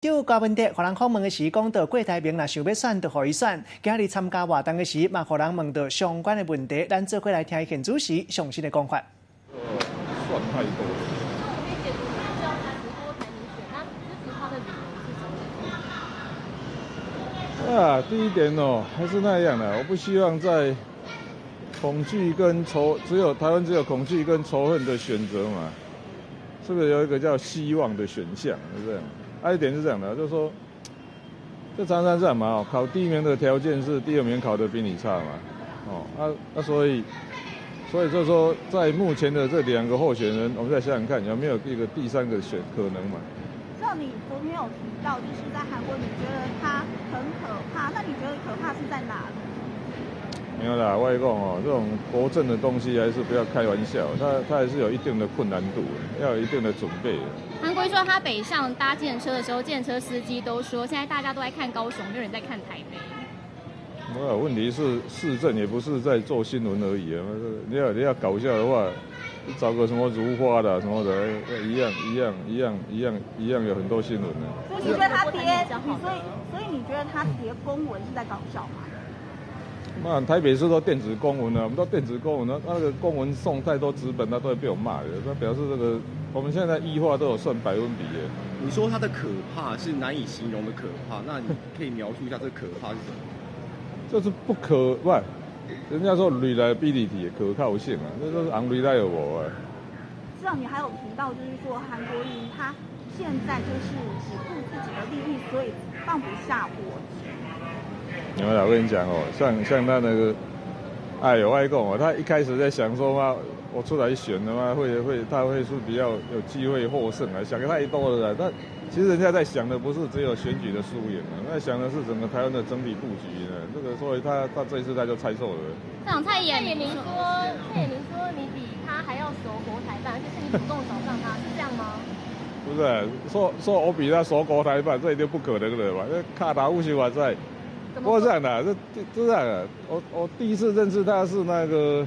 長柯文哲予人訪問的時，講到郭台銘若想欲選，就予伊選。今日參加活動的時，嘛予人問到相關的問題，咱做伙來聽伊現主時上新的講法。算太多了。那我可以解讀是要支持郭台銘選，那支持他的理由是什麼？啊，第一點哦，還是那樣的，我不希望在恐懼跟仇，只有台灣只有恐懼跟仇恨的選擇嘛，是不是有一個叫希望的選項？是這樣。還有一點是這樣的，就是說，這常常這樣嘛，哦，考第一名的條件是第二名考得比你差嘛，哦，啊，所以就是說，在目前的這兩個候選人，我們再想想看，有沒有一個第三個選可能嘛？像你昨天有提到，就是在韓國，你覺得他很可怕，那你覺得可怕是在哪裡？沒有啦，我跟你講哦，這種國政的東西還是不要開玩笑，它還是有一定的困難度，要有一定的準備。韓國瑜說他北上搭計程車的時候，計程車司機都說，現在大家都在看高雄，沒有人在看台北。沒有，問題是市政也不是在做新聞而已啊。你要搞笑的話，你找個什麼如花的什麼的，一樣一樣一樣一樣一樣有很多新聞呢。所以你覺得他疊，所以你覺得他疊公文是在搞笑嗎？那台北市都電子公文了，我們都電子公文了，那個公文送太多紙本，他都會被我罵的。那表示這個我們現在 e 化都有算百分比耶。你說他的可怕是難以形容的可怕，那你可以描述一下這個可怕是什麼？就是不可不，人家說 reliability 可靠性啊，那都是 unreliable 啊。市長，你還有提到，就是說韓國瑜他現在就是只顧自己的利益，所以放不下國籍。沒有啦，我跟你講哦，像他那個，哎呦，我跟你講哦，他一開始在想說嘛，我出來選的嘛，會他會是比較有機會獲勝啊，想得太多了啦。但其實人家在想的不是只有選舉的輸贏啊，那想的是整個台灣的整體布局呢。這個所以他這一次他就猜錯了。長蔡衍明說你比他還要熟國台辦，而且是你主動找上他，是這樣嗎？不是，說我比他熟國台辦，這一定不可能的吧？這卡達烏西瓦在。不過這樣的，這樣的，我第一次認識他是那個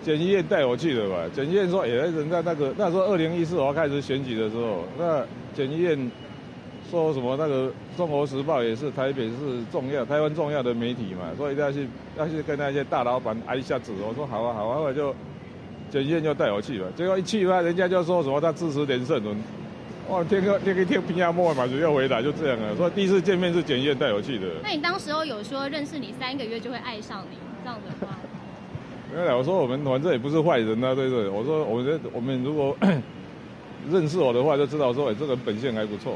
簡彥帶我去的吧？簡彥說，哎，人家那個那時候2014我要開始選舉的時候，那簡彥說什麼那個《中國時報》也是台北市重要、台灣重要的媒體嘛，所以要去跟那些大老闆挨一下子。我說好啊好啊，後來就簡彥就帶我去了，結果一去嘛，人家就說什麼他支持連勝文。哇，聽個聽一聽，平亞莫嘛就要回來，就這樣了。所以第一次見面是簡彥帶我去的。那你當時候有說認識你3個月就會愛上你這樣的話？沒有啦，我說我們反正也不是壞人啊，對不對？我說我們如果認識我的話，就知道說，哎，這個人本性還不錯。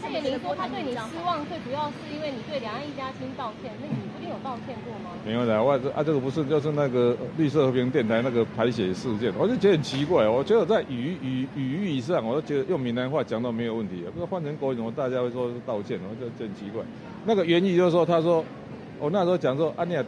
蔡衍明說他對你失望，最主要是因為你對兩岸一家親道歉。那你昨天有道歉過嗎？沒有啦，我啊，這個不是就是那個綠色和平電台那個拍謝事件，我就覺得很奇怪。我覺得在語義上，我都覺得用閩南話講都沒有問題，不是換成國語，大家會說是道歉，我就覺得很奇怪。那個原意就是說，他說我那時候講說，啊，你也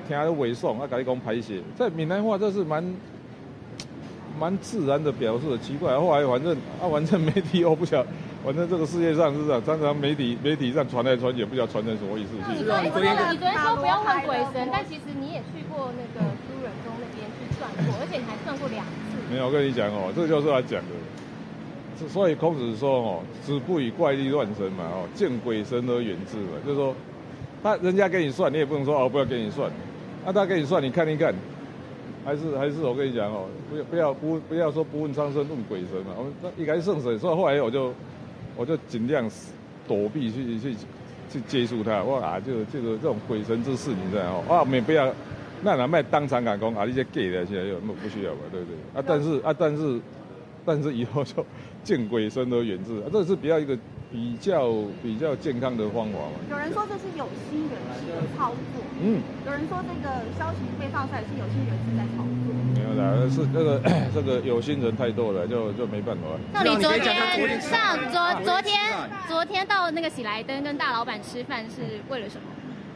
聽得袂爽，啊，共你講拍謝，在閩南話這是蠻自然的表示，奇怪。後來反正啊，反正媒體我不曉，反正這個世界上是這樣，常常媒體上傳來傳去，不曉得傳成什麼意思。你昨天說不要問鬼神，但其實你也去過那個蘇仁宗那邊去算過，而且你還算過兩次。沒有，我跟你講哦，這個就是他講的。所以孔子說哦，子不語怪力亂神嘛，哦，敬鬼神而遠之嘛，就是說，他人家給你算，你也不能說哦，不要給你算，那他給你算，你看一看。還是我跟你講哦，不要說不問蒼生問鬼神嘛。我們一開始聖水，所以後來我就盡量躲避去接觸他。我啊，這個這種鬼神之事，你知道哦？啊，我們也不要，那咱莫當場敢講啊，你這假的，現在又不需要嘛，對不對？啊，但是以後就敬鬼神而遠之，啊，這是比較一個比較健康的方法嘛。有人說這是有心人士的操作。有人說這個消息被放出來是有心人士在操作。沒有啦，是這個有心人太多了，就沒辦法。那你昨天上昨昨天昨天到那個喜來登跟大老闆吃飯是為了什麼？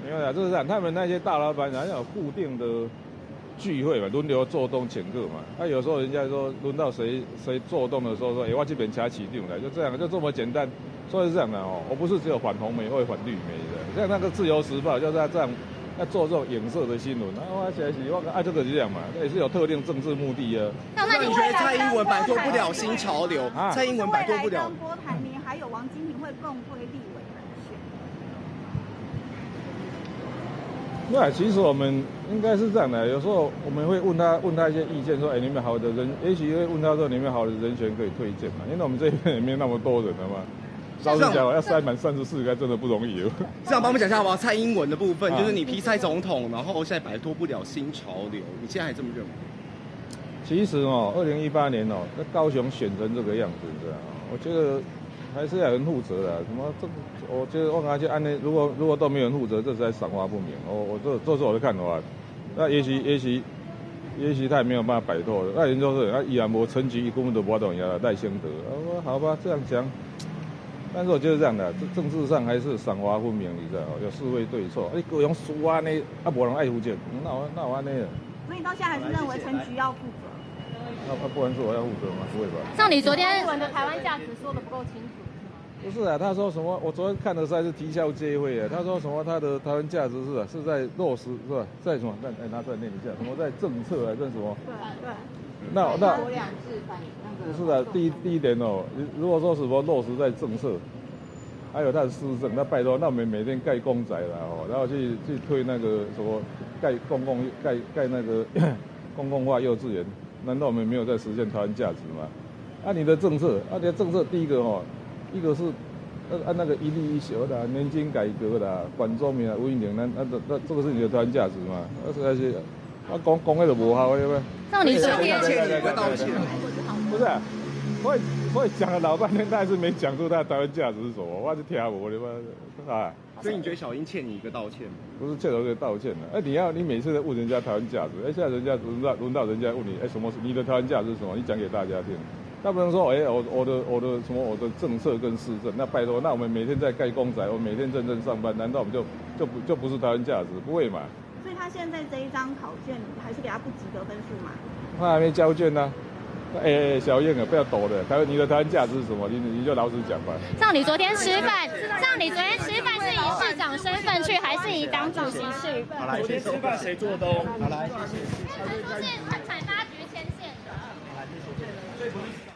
沒有啦，就是這樣，他們那些大老闆還有固定的聚會嘛，輪流做東請客嘛。那有時候人家說輪到誰誰做東的時候，說哎，我這邊請市長來，就這樣，就這麼簡單。所以是這樣的哦，我不是只有反紅媒，會反綠媒的。像那個自由時報就是這樣，要做這種影射的新聞。啊，我寫是我啊，這個是這樣嘛，這也是有特定政治目的啊。那你覺得蔡英文擺脫不了新潮流？蔡英文擺脫不了。郭台銘還有王金平會會共推立委人選？那其實我們應該是這樣的，有時候我們會問他一些意見，說，哎，你們好的人，也許會問他說，你們好的人選可以推薦嘛？因為我們這邊也沒那麼多人了嘛。老實講，要塞滿34個，真的不容易。這樣幫我們講一下好不好？蔡英文的部分，就是你批蔡總統，然後現在擺脫不了新潮流，你現在還這麼認為？其實哦，2018年哦，那高雄選成這個樣子，你知道嗎？我覺得還是要有人負責的。什麼這個？我覺得我感覺按呢，如果都沒有人負責，這實在賞罰不明。我這是我的看法。那也許他也沒有辦法擺脫。那人就是，那依然無成績，根本都無法度贏賴清德。我好吧，這樣講。但是我覺得這樣的，政治上還是賞罰分明，你知道有是非對錯。你高雄輸按呢，啊，無人愛負責，哪有按呢？所以到現在還是認為陳菊要負責。那不然是我要負責嗎？不會吧？像你昨天的台灣價值說得不夠清楚，不是啊，他說什麼？我昨天看的實在是啼笑皆非啊。他說什麼？他的台灣價值是在落實是吧？在什麼？那哎拿出來念一下，什麼在政策還是什麼？對對。那不是啊，第一點哦，如果說什麼落實在政策，還有他的施政，那拜託，那我們每天蓋公宅啦哦，然後去推那個什麼蓋公共蓋蓋那個公共化幼稚園，難道我們沒有在實現台灣價值嗎？啊，你的政策，啊，你的政策，第一個哦，一個是按那個一例一休的年金改革的，管中閔啊，吳音寧，那這個是你的台灣價值嗎？那實在是，啊，講講彼就無效的咩？那你昨天道歉，不是、啊，所以講了老半天，他還是沒講出他的台灣價值是什麼，我是聽無的嘛，啊。所以你覺得小英欠你一個道歉嗎？不是欠我一個道歉的，哎，你每次都問人家台灣價值，哎，現在人家輪到人家問你，哎，什麼是你的台灣價值是什麼？你講給大家聽。那不能說，哎，我的什麼我的政策跟施政，那拜託，那我們每天在蓋公宅，我們每天認真上班，難道我們就不是台灣價值？不會嘛？所以他現在這一張考卷，還是給他不及格分數嘛？他還沒交卷呢。哎，小燕啊，不要躲了。台灣，你的台灣價值是什麼？你就老實講吧。像你昨天吃飯，像你昨天吃飯是以市長身份去，還是以黨主席去？好來，昨天吃飯誰做東？好來，謝謝。說是產發局牽線的。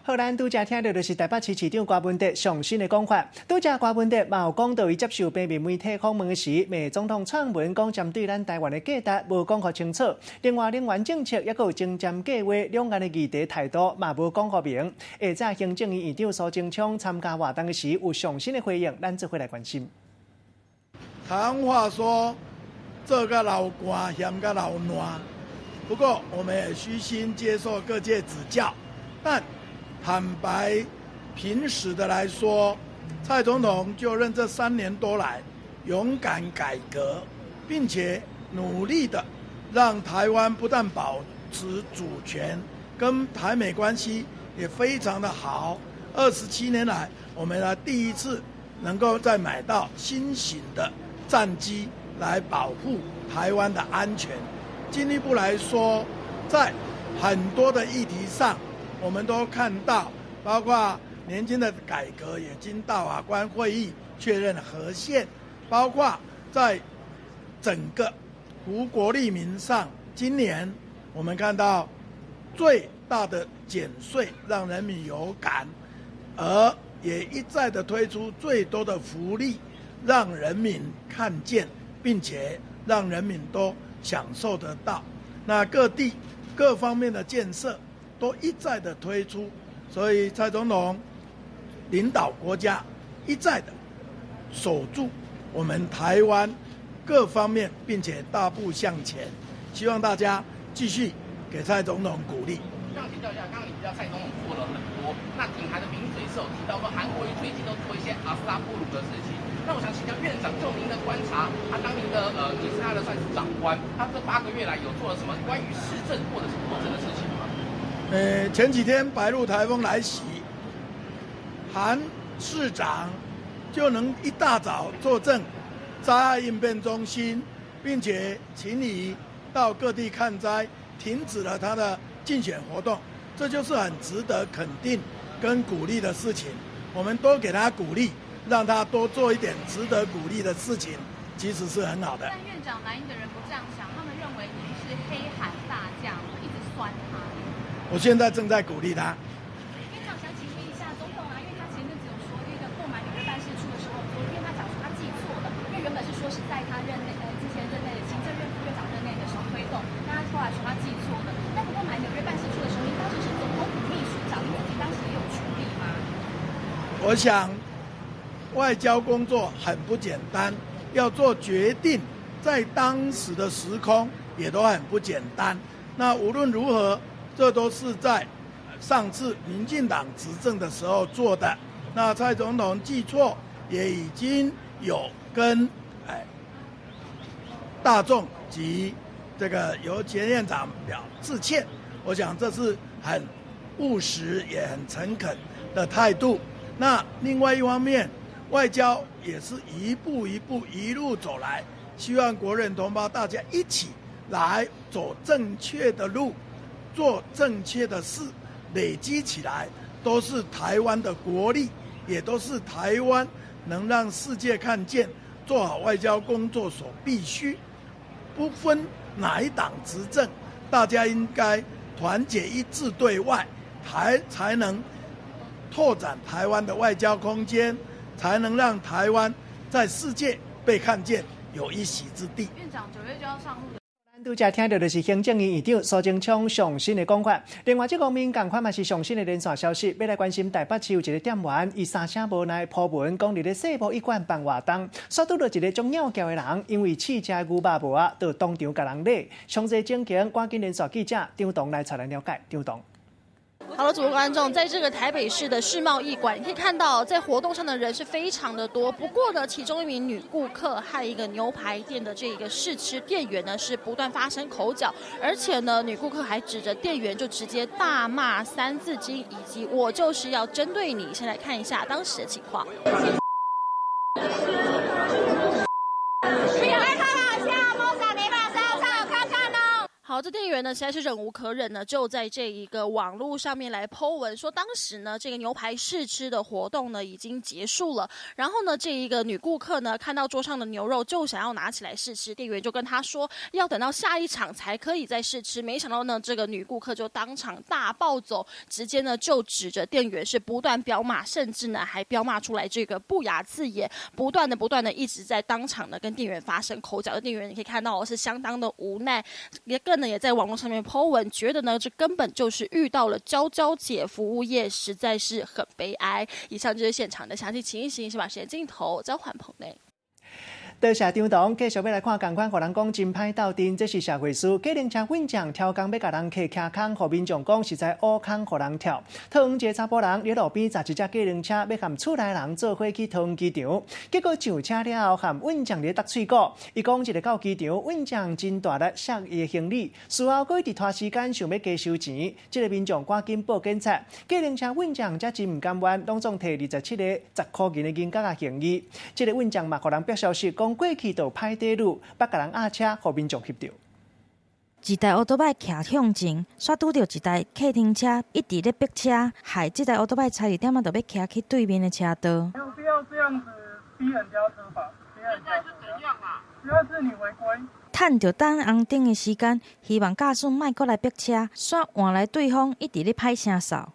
好，咱拄才聽著就是台北市市長柯文哲上新的講法。拄才柯文哲嘛有講到，伊接受平面媒體訪問時，罵總統蔡英文講針對咱台灣的價值無講予清楚。另外，能源政策抑閣有前瞻計劃，兩岸的議題態度嘛無講予明。下晝行政院院長蘇貞昌參加活動時有上新的回應，咱做伙來關心。台灣話說：做甲流汗，嫌甲流爛。不過，我們也虛心接受各界指教，但坦白、平實的來說，蔡總統就任這3年多來，勇敢改革，並且努力的讓台灣不但保持主權，跟台美關係也非常的好。27年來，我們來第一次能夠再買到新型的戰機來保護台灣的安全。進一步來說，在很多的議題上，我們都看到，包括年金的改革也經大法官會議確認合憲，包括在整個福國利民上，今年我們看到最大的減稅，讓人民有感，而也一再的推出最多的福利，讓人民看見，並且讓人民都享受得到。那各地各方面的建設都一再的推出，所以蔡總統領導國家一再的守住我們台灣各方面，並且大步向前。希望大家繼續給蔡總統鼓勵。想請教一下，剛剛你提到蔡總統做了很多，那挺韓的名嘴是有提到說韓國瑜最近都做一些阿薩布魯的事情。那我想請教院長，就您的觀察，他當您的你是他的算是長官，他這8個月來有做了什麼關於市政或者是國政的事情嗎？前幾天白鹿颱風來襲，韓市長就能一大早坐鎮災害應變中心，並且請你到各地看災，停止了他的競選活動，這就是很值得肯定跟鼓勵的事情。我們多給他鼓勵，讓他多做一點值得鼓勵的事情，其實是很好的。但院長藍營的人不這樣想，他們認為您是黑韓大將，一直酸他。我現在正在鼓勵他。院長想請問一下總統啊，因為他前陣子有說那個購買紐約辦事處在他任內，之前任內行政院副院長任內的時候推動，那他後來說他記錯了。但不過買紐約辦事處的時候，您當時是總統府秘書長，您自己當時也有出力嗎？我想，外交工作很不簡單，要做決定，在當時的時空也都很不簡單。那無論如何，這都是在上次民進黨執政的時候做的。那蔡總統記錯，也已經有跟大眾及這個由前院長表致歉。我想這是很務實也很誠懇的態度。那另外一方面，外交也是一步一步一路走來，希望國人同胞大家一起來走正確的路，做正確的事，累積起來都是台灣的國力，也都是台灣能讓世界看見做好外交工作所必須。不分哪一黨執政，大家應該團結一致對外，才能拓展台灣的外交空間，才能讓台灣在世界被看見，有一席之地。院長9月就要上路。拄才聽到就是行政院院長蘇貞昌上新的講法。另外，這方面仝款嘛是上新的連線消息，欲來關心台北市有一個店員，伊三聲無奈鋪文講佇咧世博會館辦活動，煞拄著一个足拗撬的人，因為試食牛肉無啊，就當場共人罵。詳細情形，趕緊連線記者張東來帶咱了解。張東。好了，主播觀眾，在這個台北市的世貿易館，你可以看到在活動上的人是非常的多。不過呢，其中一名女顧客和一個牛排店的這個試吃店員呢，是不斷發生口角，而且呢，女顧客還指着店員就直接大罵三字經，以及我就是要針對你。先來看一下當時的情況。好，這店員呢實在是忍無可忍呢，就在這一個網絡上面來 po 文，說當時呢這個牛排試吃的活動呢已經結束了，然後呢這一個女顧客呢看到桌上的牛肉就想要拿起來試吃，店員就跟她說要等到下一場才可以再試吃，沒想到呢這個女顧客就當場大暴走，直接呢就指着店員是不斷飆罵，甚至呢還飆罵出來這個不雅字眼，不斷的一直在當場呢跟店員發生口角。的店員你可以看到是相當的無奈，也更呢也在網絡上面 po 文，覺得呢這根本就是遇到了佼佼姐，服務業實在是很悲哀。以上就是現場的詳細情形，先把時間鏡頭交還棚內。多謝張董，繼續欲來看仝款，予人講真歹鬥陣，這是社會事。計程車運將超工欲共人客騎空，予民眾講實在烏空予人跳。桃園一个查埔人佇路邊載一隻計程車，欲佮厝內人做伙去桃園機場，結果上車了後，和運將佇咧搭喙鼓。伊講一个到機場，運將真大力卸伊的行李，事後閣一直拖時間，想欲加收錢。這个民眾趕緊報警察，計程車運將才真毋甘願，攏總提27个10箍銀的銀角仔行李。這个運將嘛，予人爆消息講。過去就歹短路，捌共人壓車，予民眾翕著。一台歐多擺徛向前，煞拄著一台客廳車一直咧逼車，害這台歐多擺差一點仔就欲騎去對面的車道。沒有必要這樣子逼人家車吧？現在是怎樣啊？主要是你違規。趁著等紅燈的時間，希望駕駛莫閣來逼車，煞換來對方一直咧歹聲掃。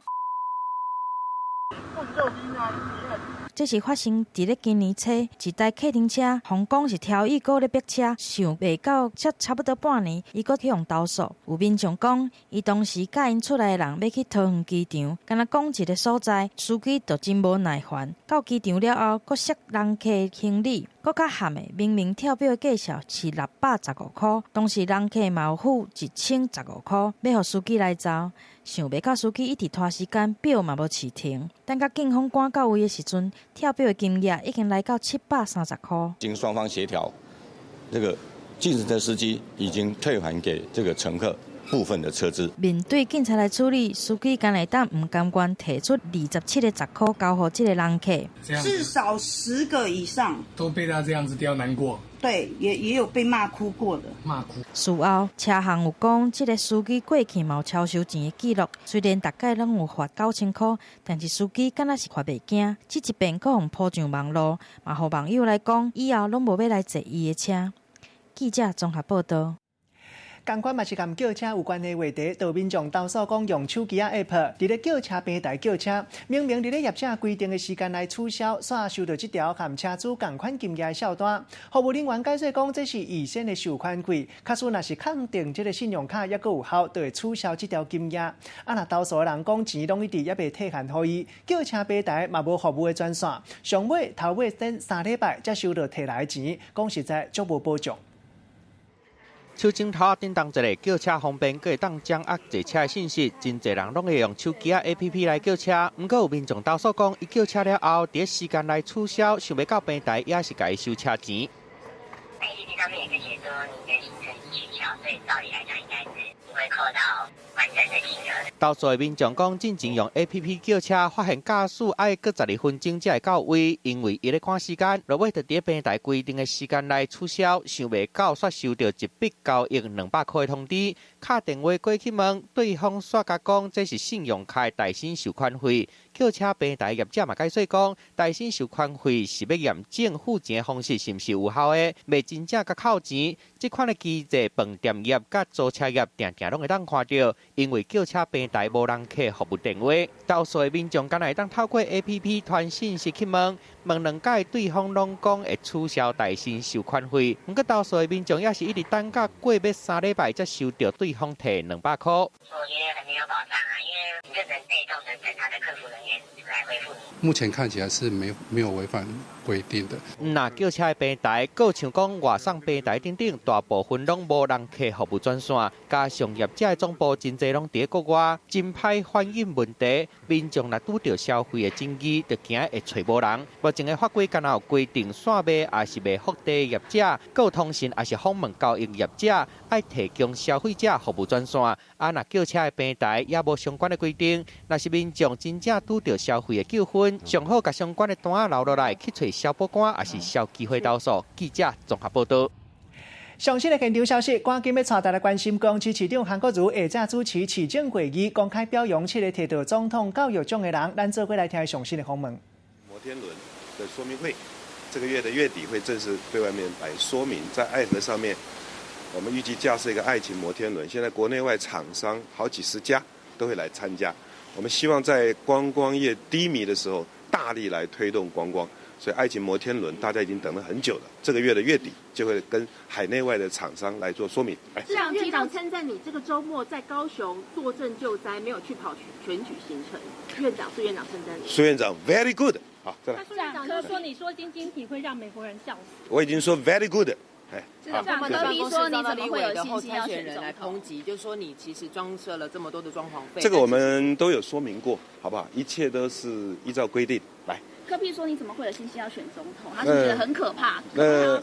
這是發生佇咧今年初，一台客廳車，予講是超意閣咧逼車，想袂到才差不多半年，伊閣去予投訴。有民眾講，伊當時佮𪜶厝內的人欲去桃園機場，敢若講一个所在，司機就真無耐煩。到機場了後，閣卸人客行李，閣較譀的，明明跳表的價數是615箍，當時人客嘛有付1015箍，欲予司機來走。想袂到司機一直拖時間，表嘛無飼停。等到警方趕到位的時陣，跳表的金額已經來到730箍。經雙方協調，這個計程車司機已經退還給這個乘客部分的車資。面對警察來處理，司機敢會當毋甘願提出27个10箍交予這个人客。至少10個以上都被他這樣子刁難過。對，也有被罵哭過的。罵哭。事後，車行有講，這个司機過去嘛有超收錢的記錄，雖然逐擺攏有罰9000箍，但是司機敢若是罰袂驚，這一遍閣予鋪上網路，嘛予網友來講，以後攏無欲來坐伊的車。記者綜合報道。仝款嘛是佮叫車有關的話題，就民眾投訴講用手機仔 App 佇咧叫車平台叫車，明明佇咧業者規定的時間內取消，煞收著這條佮車主仝款金額的數單。服務人員解釋講，這是預先的收款費，假使若是確定這个信用卡猶閣有效，就會取消這條金額。啊，若投訴的人講錢攏一直猶未退還予伊，叫車平台嘛無服務的專線，上尾頭尾等3禮拜才收著提來的錢，講實在足無保障。手指頭仔叮當一下，叫車方便，閣會當掌握坐車的信息。真濟人攏會用手機仔 APP 來叫車，毋過有民眾投訴講，伊叫車了後，佇時間內取消，想欲到平台也是共伊收車錢。 APP 上面也是寫說你的行程已取消，所以照理來講應該是不會扣到完整的金額。投訴的民眾講，進前用 APP 叫車，發現駕駛愛閣12分鐘才會到位，因為伊咧趕時間，落尾就佇平台規定的時間內取消，想袂到煞收著一筆交易200箍的通知，敲電話過去問，對方煞共講這是信用卡的代先收款費。叫車平台業者嘛解釋講，代先收款費是欲驗證付錢的方式是毋是有效的，袂真正共扣錢。這款的機制，飯店業佮租車業定定攏會當看著，因為叫車平台無人客服務電話，投訴的民眾敢若會當透過 APP 傳訊息去問，問兩擺對方攏講會取消代先收款費，毋過投訴的民眾也是一直等到過欲3禮拜才收著對方退200箍。我覺得很沒有保障啊，因為你就只能被動的等他的客服人員來回覆你。目前看起來是沒有違反規定的。若叫車的平台，閣像講外送平台等等，大部分攏無人客服務專線，加上業者的總部真濟攏佇國外，真歹反映問題。民眾若拄著消費的爭議，就驚會揣無人。目前的法規敢若有規定，線賣抑是賣福袋業者，閣通訊抑是訪問交易業者，愛提供消費者服務專線。啊，若叫車的平台也無相關的規定，若是民眾真正拄著消費的糾紛，上好共相關的單仔留落來，去揣消保官抑是消基會投訴。記者綜合報導。上新的現場消息，趕緊欲帶大家關心，高雄市市長韓國瑜下晝主持市政會議，公開表揚七个提著總統教育獎的人。咱做伙來聽上新的訪問。摩天輪的說明會，這個月的月底會正式對外面來說明，在愛河上面，我們預計架設一個愛情摩天輪。現在國內外廠商好幾十家都會來參加。我們希望在觀光業低迷的時候，大力來推動觀光。所以愛情摩天輪大家已經等了很久了，這個月的月底就會跟海內外的廠商來做說明。市長院長稱讚你這個週末在高雄坐鎮救災，沒有去跑選舉行程。院長蘇院長稱讚你。蘇院長 very good，好，再來。蘇院長就說你說晶晶體會讓美國人笑死。我已經說 very good，哎。市長柯 P 說你怎麼會有信心要選人來抨擊，就是說你其實裝設了這麼多的裝潢費。這個我們都有說明過，好不好？一切都是依照規定來。柯 P 說：“你怎麼會有信心要選總統？”他是覺得很可怕。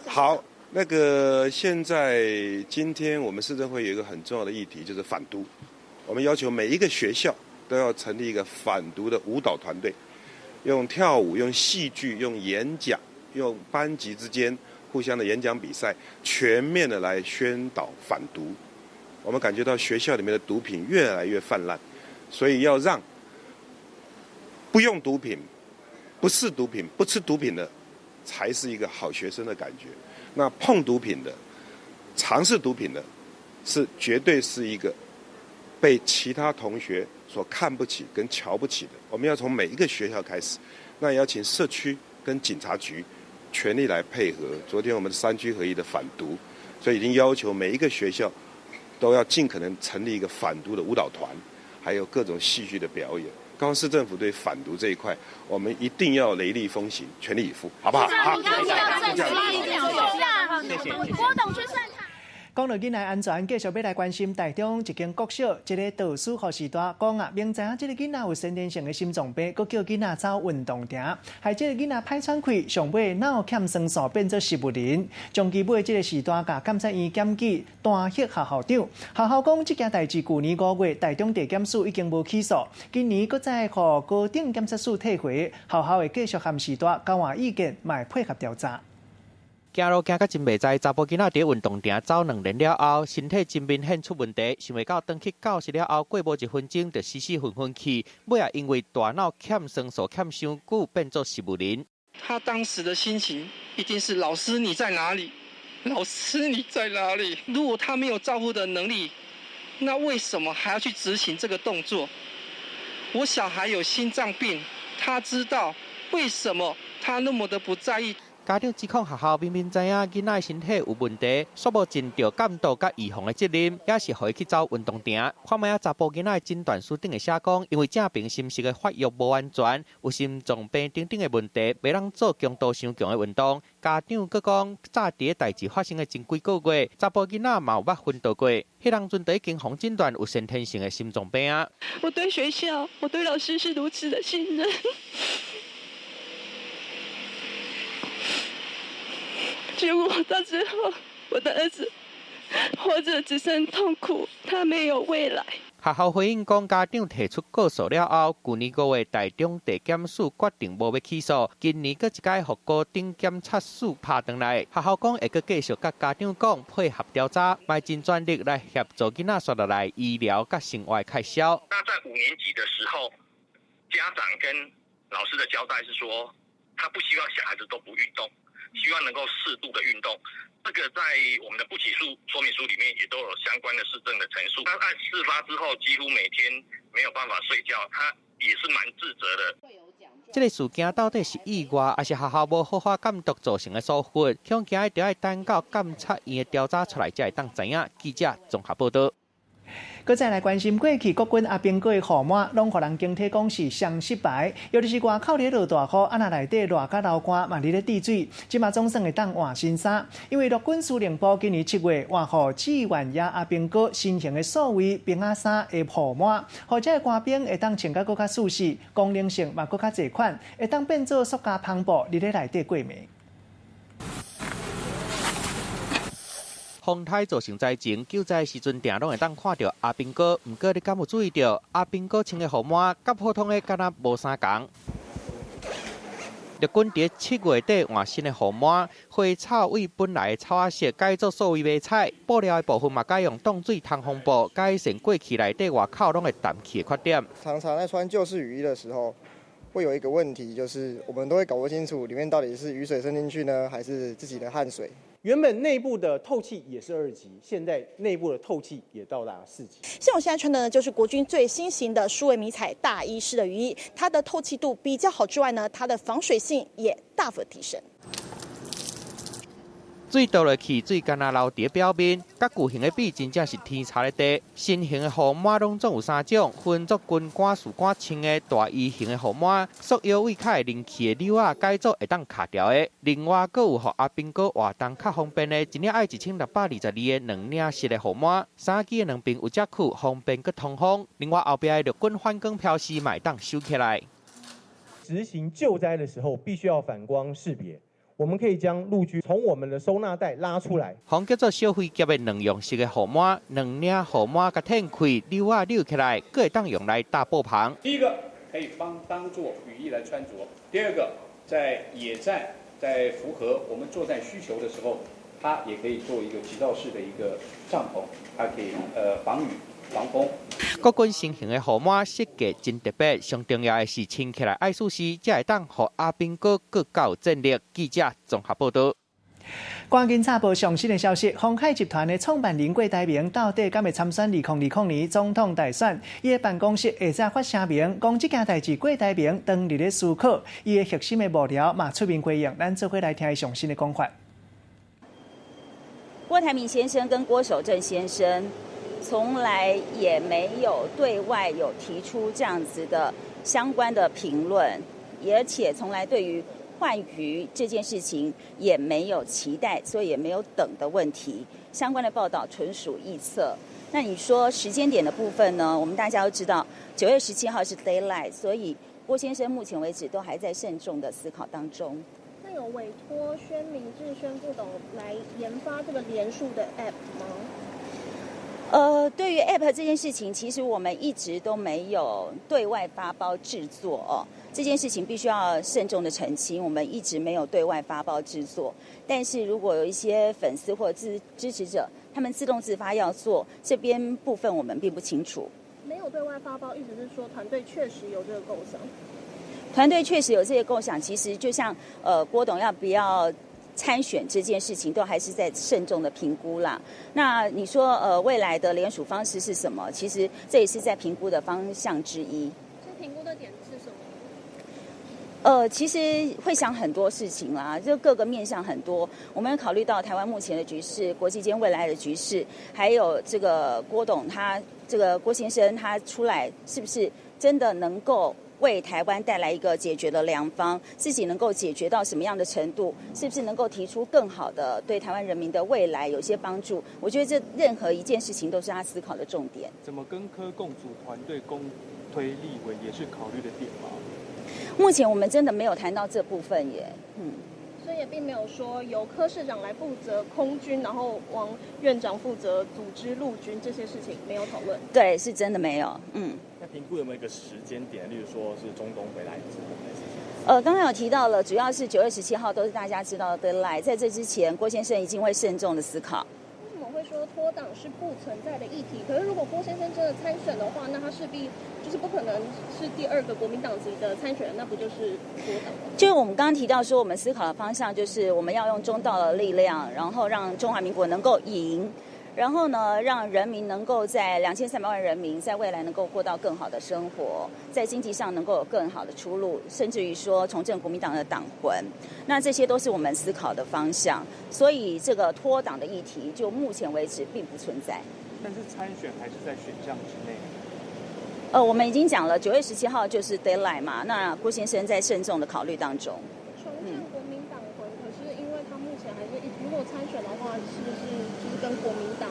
好，那個現在今天我們市政會有一個很重要的議題，就是反毒。我們要求每一個學校都要成立一個反毒的舞蹈團隊，用跳舞、用戲劇、用演講、用班級之間互相的演講比賽，全面的來宣導反毒。我們感覺到學校裡面的毒品越來越泛濫，所以要讓不用毒品、不試毒品、不吃毒品的，才是一個好學生的感覺。那碰毒品的、嘗試毒品的，是絕對是一個被其他同學所看不起跟瞧不起的。我們要從每一個學校開始，那也要請社區跟警察局全力來配合。昨天我們三區合一的反毒，所以已經要求每一個學校都要盡可能成立一個反毒的舞蹈團，還有各種戲劇的表演。高雄市政府對反毒這一塊，我們一定要雷厲風行，全力以赴，好不好？好，謝謝。郭董去算他。講到囡仔安全，繼續欲來關心台中一間國小，一个導師予序大講啊，明知影這个囡仔有先天性的心臟病，閣叫囡仔走運動場，害這个囡仔歹喘氣，上尾腦欠酸素變做植物人。將其尾這个序大共監察院檢舉彈劾學校長，學校講這件代誌舊年5月台中地檢署已經無起訴，今年閣再予高等檢察署退回，學校會繼續和序大交換意見，嘛會配合調查。行路行甲真袂知，查埔囡仔佇運動場走兩年了後，身體真明顯出問題，想袂到轉去教室了後，過無一分鐘就死死昏昏去，尾仔因為大腦欠酸素欠傷久，變做植物人。他當時的心情一定是老師你在哪裡？老師你在哪裡？如果他沒有照護的能力，那為什麼還要去執行這個動作？我小孩有心臟病，他知道為什麼他那麼的不在意。家長指控學校明明知影囡仔身體有問題，煞無盡著監督佮預防的責任，也是予伊去走運動場。看覓仔查埔囡仔診斷書頂會寫講，因為正平心室的發育無完全，有心臟病等等的問題，袂當做強度傷強的運動。家長閣講，早佇咧代誌發生的前幾個月，查埔囡仔嘛有捌昏倒過，彼當陣就已經予診斷有先天性的心臟病啊。我對學校，我對老師是如此的信任。結果到最後，我的兒子活著只剩痛苦，他沒有未來。學校回應講，家長提出告訴了後，舊年5月台中地檢署決定無欲起訴，今年閣一擺予高等檢察署拍轉來。學校講會閣繼續佮家長講，配合調查，嘛盡全力來協助囡仔紲落來醫療佮生活開銷。那在5年級的時候，家長跟老師的交代是說，他不希望小孩子都不運動。希望能夠適度的運動，這個在我們的不起訴說明書裡面也都有相關的事證的陳述。他在事發之後，幾乎每天沒有辦法睡覺，他也是蠻自責的。這個事件到底是意外，還是學校無好好監督造成的疏忽？恐驚著愛等到監察院的調查出來才會當知影。記者綜合報道。閣再來關心過去國軍阿兵哥的雨帽，攏予人驚體講是雙失敗，尤其是外口咧落大雨，啊若內底熱甲流汗，嘛佇咧滴水。這馬總算會當換新衫，因為陸軍司令部今年7月換予志願役阿兵哥新型的數位兵仔衫的雨帽，予這个官兵會當穿甲閣較舒適，功能性嘛閣較濟款，會當變做塑膠帆布佇咧內底過暝。風颱造成災情，救災時陣定攏會當看著阿兵哥。毋過你敢有注意著，阿兵哥穿的雨帽，佮普通的敢若無相仝。陸軍佇7月底換新的雨帽，花草為本來的草仔色改做數位迷彩，布料的部分嘛改用擋水通風布，改善過去內底外口攏會澹去的缺點。常常在穿舊式雨衣的時候，會有一個問題，就是我們都會搞不清楚裡面到底是雨水滲進去呢，還是自己的汗水。原本內部的透氣也是2級，現在內部的透氣也到達4級。像我現在穿的呢，就是國軍最新型的數位迷彩大衣式的雨衣，它的透氣度比較好之外呢，它的防水性也大幅提升。水倒落去，水敢若流佇表面，佮舊型的比，真正是天差地。新型的雨帽攏總有3種，分做軍官、士官穿的大衣型的雨帽，束腰位較會拎起的紐仔改做會當卡掉的。另外，閣有予阿兵哥活動較方便的，一領愛1622的兩領式的雨帽，衫機的兩邊有折扣，方便閣通風。另外，後壁的陸軍反光標示嘛會當收起來。執行救災的時候，必須要反光識別。我們可以將陸軍從我們的收納袋拉出來。予叫做小飛俠的兩用式的雨帽，兩領雨帽共展開，紐仔扭起來，閣會當用來搭布棚。第一個可以當做雨衣來穿着，第二個在野戰，在符合我們作戰需求的時候，它也可以做一個急造式的一個帳篷，它可以防雨防風。國軍新型的雨帽設計真特別，上重要的是穿起來愛舒適，才會當予阿兵哥閣較有戰力。記者綜合報道。趕緊插報上新的消息，鴻海集團的創辦人郭台銘到底敢會參選2020年總統大選？伊的辦公室下早發聲明，講這件代誌郭台銘當日咧思考，伊的核心的幕僚嘛出面回應，咱做伙來聽伊上新的講法。郭台銘先生跟郭守正先生從來也沒有對外有提出這樣子的相關的評論，而且從來對於換魚這件事情也沒有期待，所以也沒有等的問題。相關的報道純屬臆測。那你說時間點的部分呢？我們大家都知道，9月17號是 deadline，所以郭先生目前為止都還在慎重的思考當中。那有委託宣明智宣副董來研發這個連署的 app 嗎？對於 app 這件事情，其實我們一直都沒有對外發包製作哦。這件事情必須要慎重的澄清，我們一直沒有對外發包製作。但是如果有一些粉絲或支持者，他們自動自發要做，這邊部分我們並不清楚。沒有對外發包，意思是說團隊確實有這個構想。團隊確實有這個構想，其實就像郭董要不要参选这件事情，都还是在慎重的评估啦。那你说，未来的联署方式是什么？其实这也是在评估的方向之一。这评估的点是什么？其实会想很多事情啦，就各个面向很多。我们考虑到台湾目前的局势、国际间未来的局势，还有这个郭董他这个郭先生他出来是不是真的能够为台湾带来一个解决的良方，自己能够解决到什么样的程度，是不是能够提出更好的对台湾人民的未来有些帮助？我觉得这任何一件事情都是他思考的重点。怎么跟柯共组团队公推立委也是考虑的点吗？目前我们真的没有谈到这部分耶，所以也并没有说由柯市长来负责空军，然后王院长负责组织陆军这些事情没有讨论。对，是真的没有。那评估有没有一个时间点？例如说是中东回来之后还是？刚刚有提到了，主要是9月17号都是大家知道的 deadline，在这之前，郭先生一定会慎重的思考。为什么会说脱党是不存在的议题？可是如果郭先生真的参选的话，那他势必就是不可能是第二个国民党籍的参选人，那不就是脱党吗？就是我们刚刚提到说，我们思考的方向就是我们要用中道的力量，然后让中华民国能够赢，然后呢，让人民能够在2300万人民在未来能够过到更好的生活，在经济上能够有更好的出路，甚至于说重振国民党的党魂。那这些都是我们思考的方向。所以这个脱党的议题，就目前为止并不存在。但是参选还是在选项之内。我们已经讲了，9月17号就是 deadline 嘛。那郭先生在慎重的考虑当中。重振国民党魂，可是因为他目前还是如果参选的话，是不是就是跟国民党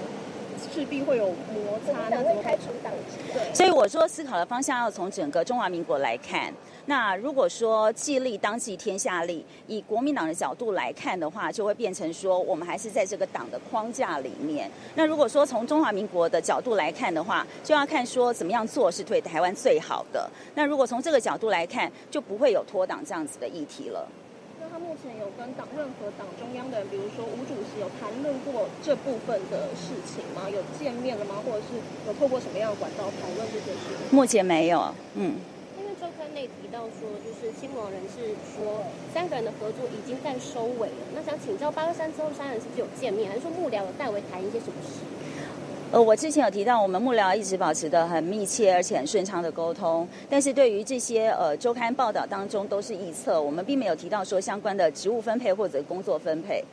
势必会有摩擦？那怎么开除党籍？对。所以我说，思考的方向要从整个中华民国来看。那如果说既利当济天下利，以国民党的角度来看的话，就会变成说我们还是在这个党的框架里面。那如果说从中华民国的角度来看的话，就要看说怎么样做是对台湾最好的。那如果从这个角度来看，就不会有脱党这样子的议题了。那他目前有跟任何党中央的人，比如说吴主席，有谈论过这部分的事情吗？有见面了吗？或者是有透过什么样的管道讨论这些事？目前没有，周刊内提到说，就是亲王人士说三个人的合作已经在收尾了。那想请教823之后，三人是不是有见面，还是说幕僚有代为谈一些什么事？我之前有提到，我们幕僚一直保持得很密切而且很顺畅的沟通。但是对于这些周刊报道当中都是臆测，我们并没有提到说相关的职务分配或者工作分配。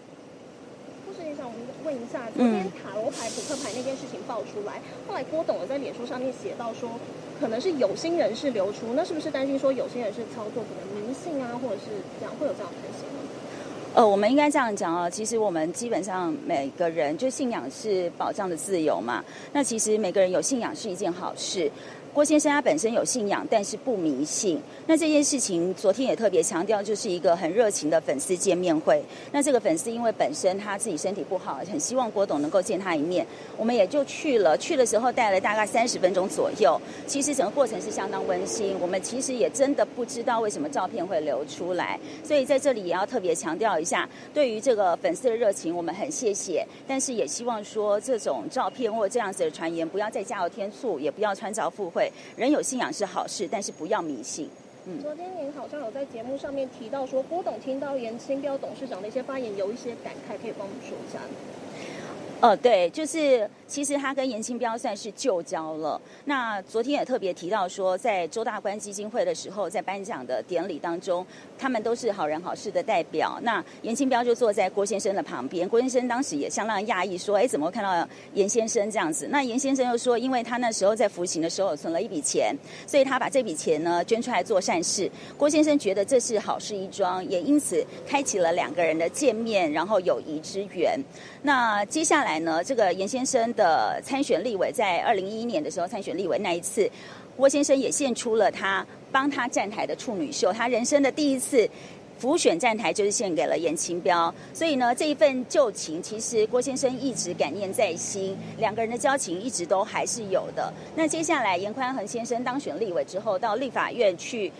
想问一下，昨天塔罗牌、扑克牌那件事情爆出来，后来郭董有在脸书上面写到说，可能是有心人士流出，那是不是担心说有心人士操作可能迷信啊，或者是这样会有这样的担心吗？我们应该这样讲哦，其实我们基本上每个人就信仰是保障的自由嘛，那其实每个人有信仰是一件好事。郭先生他本身有信仰，但是不迷信。那这件事情昨天也特别强调，就是一个很热情的粉丝见面会。那这个粉丝因为本身他自己身体不好，很希望郭董能够见他一面，我们也就去了。去的时候带了大概30分钟左右，其实整个过程是相当温馨。我们其实也真的不知道为什么照片会流出来，所以在这里也要特别强调一下，对于这个粉丝的热情，我们很谢谢，但是也希望说这种照片或这样子的传言不要再加油添醋，也不要穿凿附会。人有信仰是好事，但是不要迷信。昨天您好像有在节目上面提到说，郭董听到颜清标董事长的一些发言，有一些感慨，可以帮我们说一下吗？对，就是其实他跟颜清标算是旧交了。那昨天也特别提到说，在周大观基金会的时候，在颁奖的典礼当中，他们都是好人好事的代表。那颜清标就坐在郭先生的旁边，郭先生当时也相当讶异，说：“哎，怎么会看到颜先生这样子？”那颜先生又说，因为他那时候在服刑的时候存了一笔钱，所以他把这笔钱呢捐出来做善事。郭先生觉得这是好事一桩，也因此开启了两个人的见面，然后友谊之缘。那接下来呢，这个颜先生的参选立委，在2011年的时候参选立委那一次，郭先生也献出了他帮他站台的处女秀，他人生的第一次辅选站台就是献给了颜清标，所以呢，这一份旧情其实郭先生一直感念在心，两个人的交情一直都还是有的。那接下来颜宽恒先生当选立委之后，到立法院去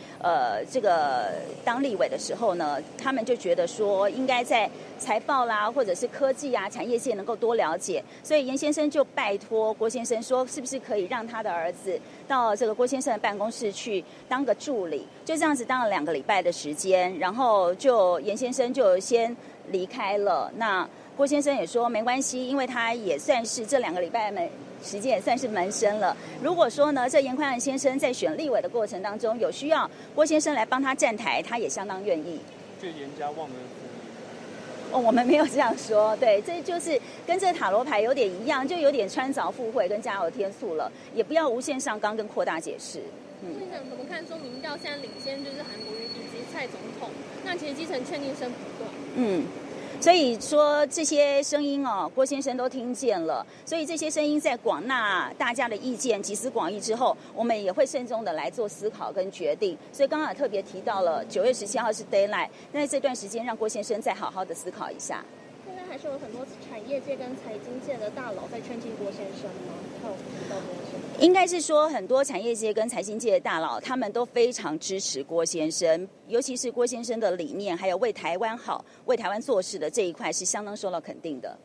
这个当立委的时候呢，他们就觉得说应该在财报啦，或者是科技啊、产业界能够多了解，所以颜先生就拜托郭先生说，是不是可以让他的儿子到这个郭先生的办公室去当个助理？就这样子当了2个礼拜的时间，然后就颜先生就先離開了。那郭先生也說沒關係，因為他也算是這2個禮拜沒時間也算是門生了。如果說呢，這顏寬恆先生在選立委的過程當中有需要郭先生來幫他站台，他也相當願意。就顏家忘恩負義。哦，我們沒有這樣說，對，這就是跟這塔羅牌有點一樣，就有點穿鑿附會跟加油添醋了，也不要無限上綱跟擴大解釋。院長怎麼看？說民調現在領先就是韓國瑜以及蔡總統，那其實基層勸進聲不斷。所以說這些聲音哦，郭先生都聽見了。所以這些聲音在廣納大家的意見、集思廣益之後，我們也會慎重的來做思考跟決定。所以剛剛也特別提到了9月17號是 deadline，那這段時間讓郭先生再好好的思考一下。現在還是有很多產業界跟財經界的大佬在勸進郭先生嗎？他有提到這件事？應該是說很多產業界跟財經界的大佬，他們都非常支持郭先生，尤其是郭先生的理念，還有為台灣好、為台灣做事的這一塊，是相當受到肯定的。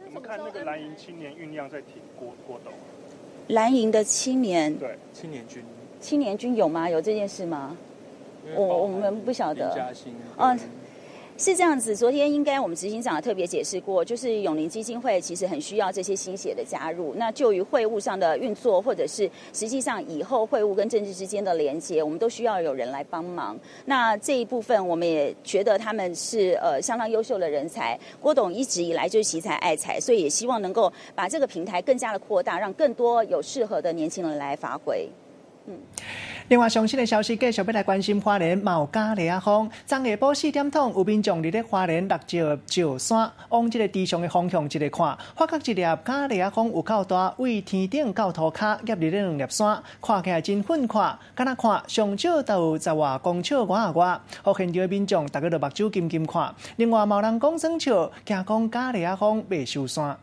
怎麼看那個藍營青年醞釀在挺郭董？藍營的青年對青年軍，青年軍有嗎？有這件事嗎？我們不曉得。哦。是這樣子，昨天應該我們執行長特別解釋過，就是永齡基金會其實很需要這些新血的加入。那就於會務上的運作，或者是實際上以後會務跟政治之間的連接，我們都需要有人來幫忙。那這一部分，我們也覺得他們是相當優秀的人才。郭董一直以來就是惜才愛才，所以也希望能夠把這個平台更加的擴大，讓更多有適合的年輕人來發揮。另外，上新的消息繼續欲來關心花蓮嘛有咖喱仔風。昨下晡4點鐘，有民眾佇咧花蓮六石石山往這个池上的方向一个看，發覺一粒咖喱仔風有夠大，對天頂到塗跤夾佇咧兩粒山，看起來真奮闊，敢若看上少都有10外公尺外仔外。予現場的民眾逐家都目睭金金看。另外，嘛有人講耍笑，驚講咖喱仔風袂收山。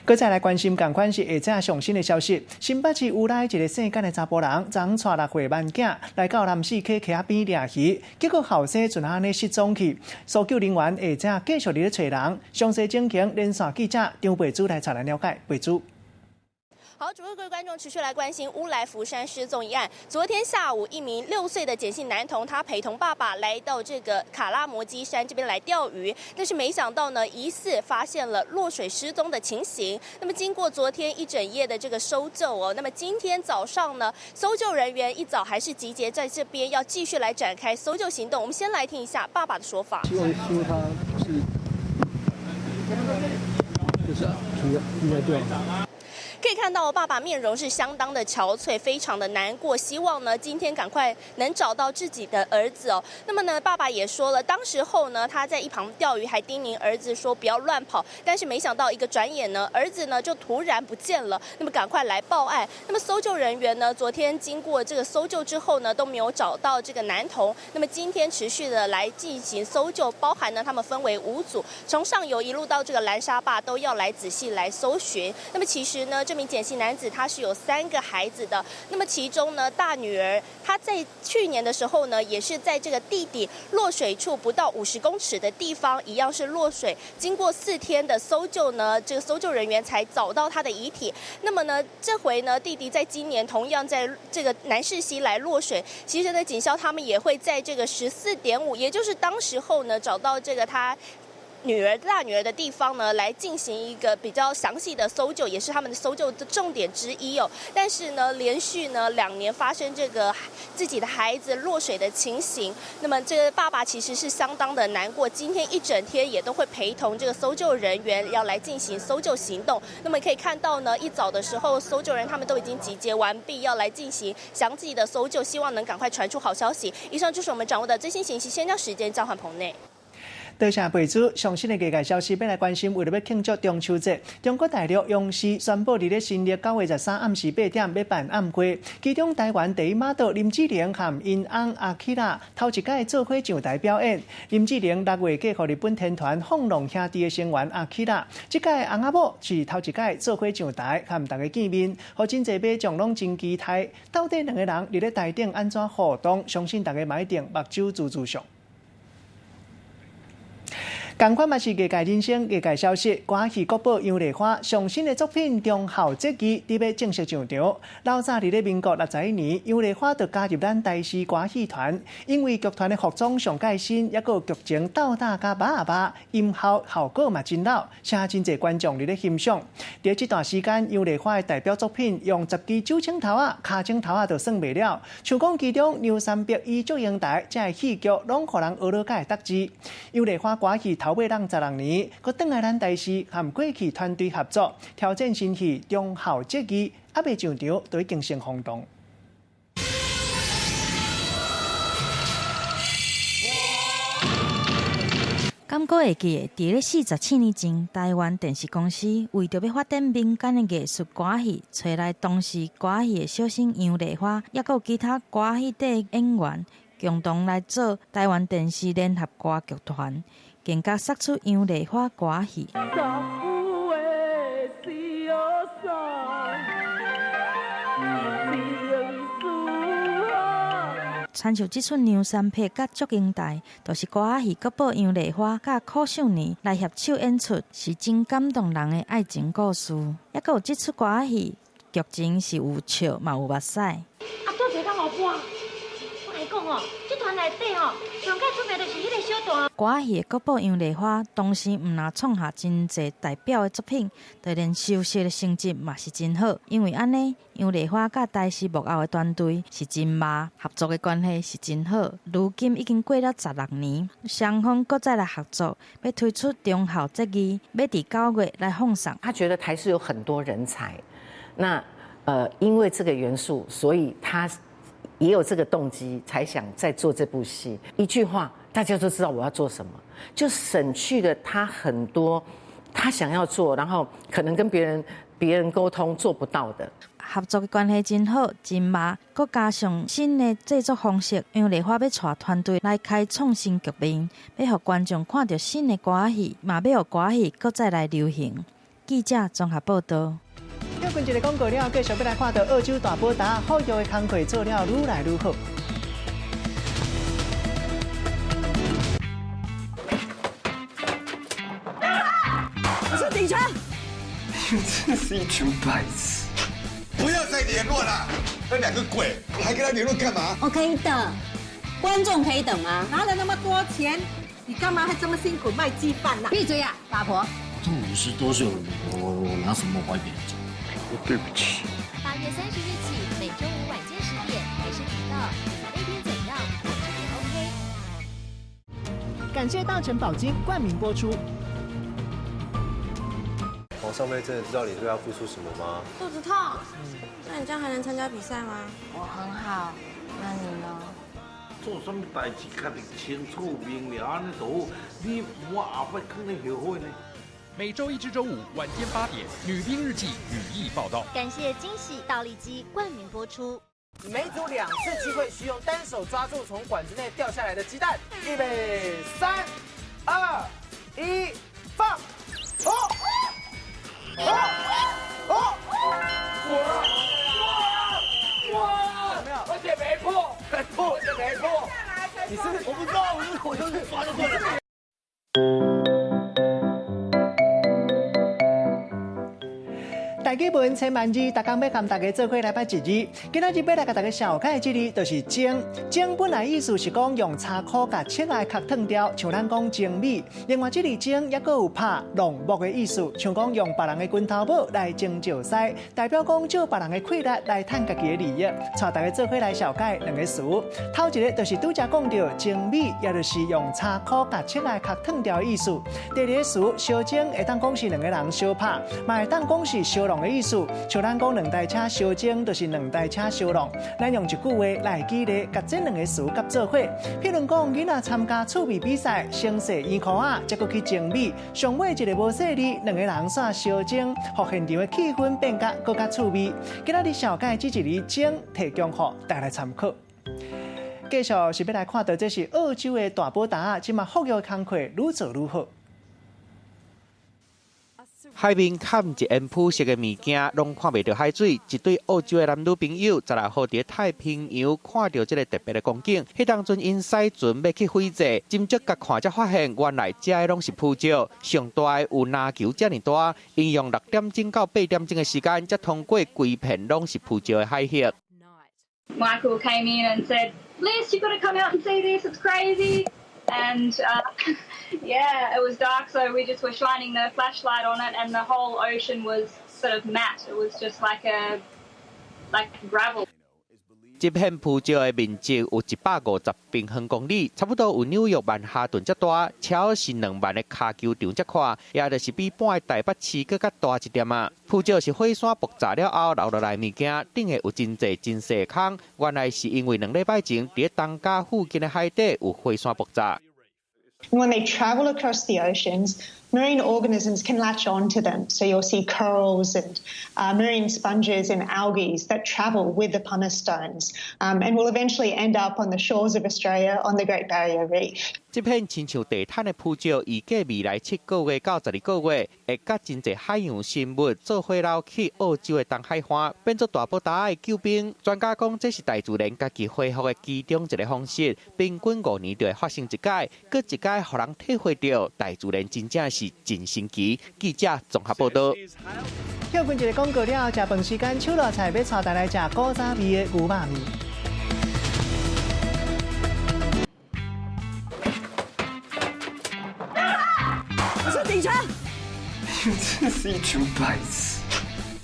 閣再來關心仝款是下早上新的消息，新北市烏來一个姓簡的查埔人，昨昏帶6歲慢囝來到南勢溪溪仔邊掠魚，結果後生就按呢失蹤去。搜救人員下早繼續佇咧揣人，詳細情形連線記者張貝珠來帶咱了解。貝珠。好，主播各位觀眾持續來關心烏來福山失蹤一案。昨天下午，一名6歲的簡姓男童，他陪同爸爸來到這個卡拉摩基山這邊來釣魚，但是沒想到呢，疑似發現了落水失蹤的情形。那麼經過昨天一整夜的這個搜救哦，那麼今天早上呢，搜救人員一早還是集結在這邊，要繼續來展開搜救行動。我們先來聽一下爸爸的說法。希望說他是就是主要應該對。可以看到，爸爸面容是相當的憔悴，非常的難過。希望呢，今天趕快能找到自己的兒子哦。那麼呢，爸爸也說了，當時候呢，他在一旁釣魚，還叮嚀兒子說不要亂跑。但是沒想到一個轉眼呢，兒子呢就突然不見了。那麼趕快來報案。那麼搜救人員呢，昨天經過這個搜救之後呢，都沒有找到這個男童。那麼今天持續的來進行搜救，包含呢，他們分為5組，從上游一路到這個攔沙壩都要來仔細來搜尋。那麼其實呢，這名簡姓男子他是有3個孩子的，那麼其中呢，大女兒她在去年的時候呢，也是在這個弟弟落水處不到50公尺的地方，一樣是落水。經過4天的搜救呢，這個搜救人員才找到他的遺體。那麼呢，這回呢，弟弟在今年同樣在這個南勢溪來落水。其實呢，警消他們也會在這個14.5，也就是當時候呢，找到這個他女兒大女兒的地方呢，來進行一個比較詳細的搜救，也是他們的搜救的重點之一哦。但是呢，連續呢2年發生這個自己的孩子落水的情形，那麼這個爸爸其實是相當的難過。今天一整天也都會陪同這個搜救人員要來進行搜救行動。那麼可以看到呢，一早的時候，搜救人他們都已經集結完畢，要來進行詳細的搜救，希望能趕快傳出好消息。以上就是我們掌握的最新信息，先將時間交還棚內。多謝貝珠，上新的外界消息，欲來關心，為著欲慶祝中秋節，中國大陸央視宣布佇咧新曆9月13暗時8點欲辦暗會，其中台灣第一馬豆林志玲和𪜶翁阿基拉頭一擺做伙上台表演。林志玲6月嫁予日本天團放浪兄弟的成員阿基拉，這擺翁仔某是頭一擺做伙上台和大家見面，予真濟馬眾攏真期待。到底兩个人佇咧台頂按怎互動？相信大家嘛一定目睭珠珠上。仝款嘛是藝界人生，藝界消息，歌戲國寶楊麗花上新的作品《忠孝節義》佇欲正式上場。老早佇咧民國61年，楊麗花就加入咱台視歌戲團，因為劇團的服裝上蓋新，抑閣劇情鬥膽佮肉仔肉，音效效果嘛真老，請真濟觀眾佇咧欣賞。佇這段時間，楊麗花的代表作品用10支酒精頭仔、跤精頭仔就算袂了，像講其中梁山伯與祝英台這个戲劇，攏予人學了會得知。楊麗花歌戲頭尾人16年，閣轉來咱台視和過去團隊合作，挑戰新戲《忠孝節義》，猶未上場，就已經成轟動。敢閣會記得，佇咧47年前，台灣電視公司為著欲發展民間的藝術歌戲，揣來當時歌戲的小生楊麗花，抑閣有其他歌戲底演員，共同來做台灣電視聯合歌劇團。更加殺出楊麗花歌戲。親像這齣梁山伯佮祝英台，就是歌仔戲國寶楊麗花佮柯秀年來攜手演出，是真感動人的愛情故事。抑閣有這齣歌仔戲劇情是有笑嘛有目屎。啊，拄一个五半，我來講哦，這團內底哦，上蓋出名就是彼個小段。歌仔戲的國寶楊麗花，當時毋但創下真濟代表的作品，就連收視的成績嘛是真好。因為按呢，楊麗花佮台視幕後的團隊是真密，合作的關係是真好。如今已經過了16年，雙方閣再來合作，欲推出忠孝節義，欲佇9月來放送。他覺得台視有很多人才，那因為這個元素，所以他也有這個動機，才想再做這部戲。一句話，大家都知道我要做什麼，就省去了他很多他想要做，然後可能跟別人溝通做不到的。合作的關係真好，真密，閣加上新的製作方式，楊麗花欲帶團隊來開創新局面，欲予觀眾看著新的歌戲，嘛欲予歌戲閣再來流行。記者綜合報道。最近一個廣告了，繼續欲來看著澳洲大寶達好育的工課做了愈來愈好。我是警察。你們真是一群白痴！不要再聯絡了，那兩個鬼，你還跟他聯絡幹嘛？我可以等，觀眾可以等嗎？拿了那麼多錢，你幹嘛還這麼辛苦賣雞飯呢？閉嘴啊，八婆！我都50多歲了，我拿什麼還別人？我對不起。8月30日起，每週五晚間10點，台視頻道。你那邊怎樣？我這邊 OK。感謝大成寶金冠名播出。皇上妹真的知道你對他付出什麼嗎？肚子痛。那你這樣還能參加比賽嗎？我很好，那你呢？做什麼代誌，較清楚明了，按呢就好。你我後擺可能後悔呢。每週一至週五晚間8點，《女兵日記》女藝報道。感謝驚喜倒立機冠名播出。每組2次機會，需用單手抓住從管子內掉下來的雞蛋。預備，3、2、1，放！哦！哦！哦！哇！哇！哇！而且沒破，沒破，而且沒破。你是？我不知道，我就是抓就對了。台語文千萬字，逐工欲共大家做伙來捌一字。今仔日欲來共大家紹介的這字，就是蒸。蒸本來意思是講用柴箍共切來殼燙掉，像咱講蒸米。另外，這字蒸猶閣有拍弄木的意思，像講用別人的拳頭母來蒸石狮，代表講借別人的氣力來趁家己的利益。帶大家做伙來紹介兩個詞。頭一個就是拄才講著蒸米，也就是用柴箍共切來殼燙掉的意思。第二個詞相爭，會當講是兩個人相拍，嘛會當講是相弄的意思，像咱講兩台車相爭，就是兩台車相弄。咱用一句話來舉例，共這兩個詞合做伙。譬如講，囡仔參加趣味比賽，先洗圓箍仔，才閣去爭米。上尾一個無細膩，兩個人煞相爭，予現場的氣氛變甲閣較趣味。今仔日紹介這一字爭，提供予大家來參考。繼續是欲來看著，這是澳洲的大寶達，這馬復育的工課愈做愈好。海面崁一煙灰色的物件，攏看袂著海水。一對澳洲的男女朋友16號佇太平洋看著這个特別的光景。彼當陣𪜶駛船欲去斐濟，斟酌共看才發現，原來這个攏是浮石，上大的有籃球遮爾大。𪜶用6點鐘到8點鐘的時間，才通過規片攏是浮石的海域。 Michael came in and said, "Liz, you've got to come out and see this. It's crazy." And yeah, it was dark, so we just were shining the flashlight on it, and the whole ocean was sort of matte. It was just like gravel. 這片浮石的面積有150平方公里，差不多有紐約曼哈頓遮大，超是2萬个跤球場遮寬，也就是比半个台北市閣較大一點仔。浮石是火山爆炸了後留落來物件，頂下有真濟真細空。原來是因為2禮拜前佇東加附近的海底有火山爆炸。 When they travel across the oceans, marine organisms can latch onto them. So you'll see corals and marine sponges and algae that travel with the pumice stones and will eventually end up on the shores of Australia on the Great Barrier Reef. 這片親像地毯的浮石，預計未來7個月到12個月，會佮真濟海洋生物做伙流去澳洲的東海岸，變做大埔礁的救兵。專家講，這是大自然家己恢復的其中一个方式，平均5年就會發生一擺，閣一擺予人體會著大自然真正是真神奇。記者綜合報道。歇睏一个廣告了後，食飯時間，手路菜欲帶大家來食古早味的牛肉麵。我是警察。你真是一群白痴！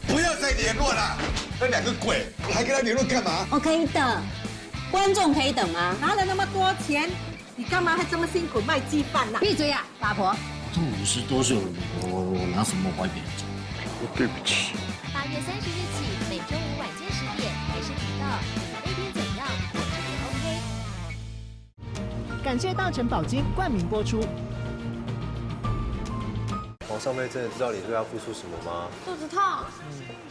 不要再聯絡了，那兩個鬼，你還跟他聯絡幹嘛？我可以等，觀眾可以等嗎？拿了那麼多錢，你幹嘛還這麼辛苦賣雞飯呢？閉嘴啊，八婆！都50多歲了，我拿什麼還別人？我對不起。8月30日起，每週五晚間10點，台視頻道，你那邊怎樣，我這邊 OK。感謝大成寶金冠名播出。王少妹真的知道你對她付出什麼嗎？肚子痛。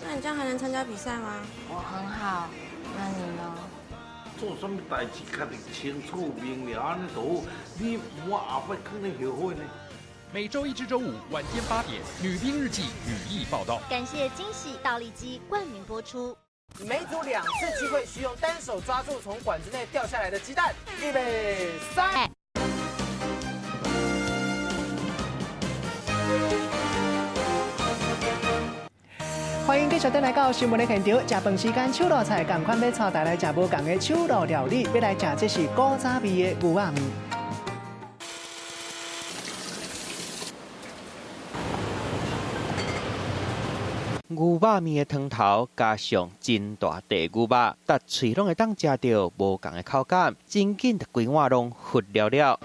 那你這樣還能參加比賽嗎？我很好，那你呢？做啥物代誌，家己清楚明了，按呢就好。你我後擺囥咧後悔呢？每週一至週五晚間8點，《女兵日記》女藝報道。感謝驚喜倒立機冠名播出。每組2次機會，需用單手抓住從管子內掉下來的雞蛋。預備，三。歡迎繼續轉來到新聞的現場，食飯時間，手路菜仝款欲帶大家來食無仝的手路料理，欲來食這是古早味的牛肉麵。牛肉麵的湯頭加上真大塊牛肉，逐喙攏會當食著無仝的口感，真緊就規碗攏糊了了。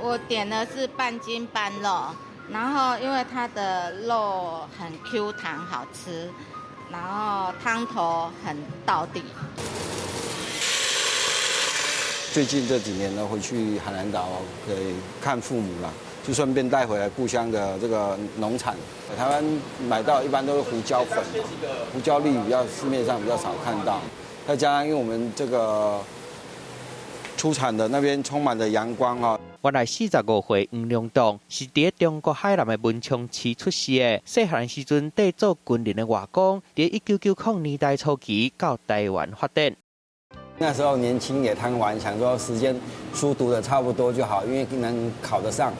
我點的是半筋半肉。然後，因為它的肉很 Q 彈，好吃，然後湯頭很道地。最近這幾年呢，回去海南島給看父母啦，就順便帶回來故鄉的這個農產。台灣買到一般都是胡椒粉，胡椒粒比較市面上比較少看到。再加上因為我們這個出產的那邊充滿了陽光啊。原來45歲黃良棟是佇中國海南的文昌市出世的。細漢時陣，綴做軍人的外公，佇1990年代初期到台灣發展。那時候年輕也貪玩，想說時間書讀得差不多就好，因為能考得上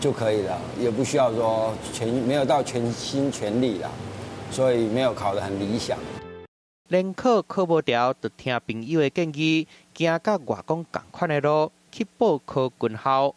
就可以了，也不需要說全沒有到全心全力啦，所以沒有考得很理想。聯考考無牢，就聽朋友的建議，行佮外公仝款的路。去報考軍校，